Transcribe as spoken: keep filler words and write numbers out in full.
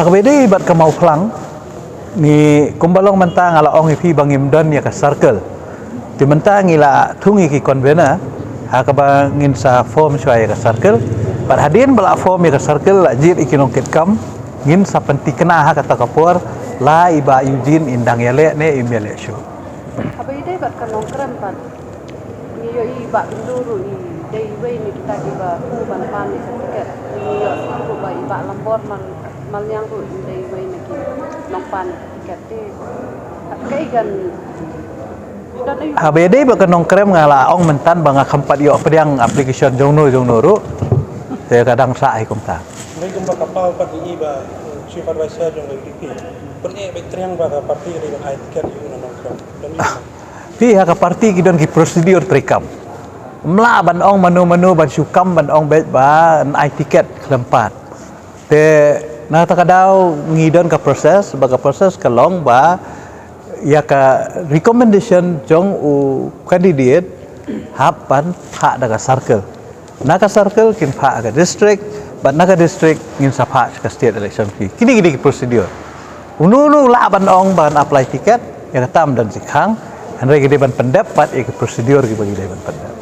Kaba ïadei bad ka Mawphlang, ngi kumba long mynta nga la ong ïa phi ba ngim don ïa ka circle. Te mynta ngi la thung ïa ki convener ha kaba ngin sa form shuwa ïa ka circle. Bad hadien ba la form ïa ka circle, la jied ïa ki nongkitkam, ngin sa pyntikna ha kata ka por la i Bah Eugene in dang ïaleh ne im ïaleh shuh. Haba ïadei bad ka Nongkrem pat, ngi ïohi i Bah Byndu ruh i dei iwei na kita kiba pu ban pan ïa ka tiket. Ngi ïohsngew ruh ba i Bah Lambor Mal, Malniang ruh i dei iwei na ki nongpan ïa ka tiket. Te kaei kan don aïu? Haba ïadei bad ka Nongkrem, nga la ong mynta ba nga kham pat ïoh pdiang application jong no jong no ruh. Te ka dang sah hi kumta. Hynrei kumba ka paw pat i Bah Chief Advisor jong ka U D P, pyneh beit triang ba ka party ka dei ban ai tiket ïa u na Nongkrem. Don aïu? Phi, ha ka party ki don ki procedure treikam. Ym lah ban ong mano mano ban shu kam ban ong beit ba yn ai tiket khlem pat. Te na kata ka daw ngi don ka process, ba ka process ka long ba ïa ka recommendation jong u candidate hap ban phah da ka circle. Na ka circle kin phah ka district, bad na ka district ngin sa phah ka state election committee. Kine kine ki procedure. Uno uno u lah ban ong ban apply ticket, ïa kata ym don jingkhang, hynrei ki dei ban pyndep pat ïa ki procedure kiba ki dei ban pyndep.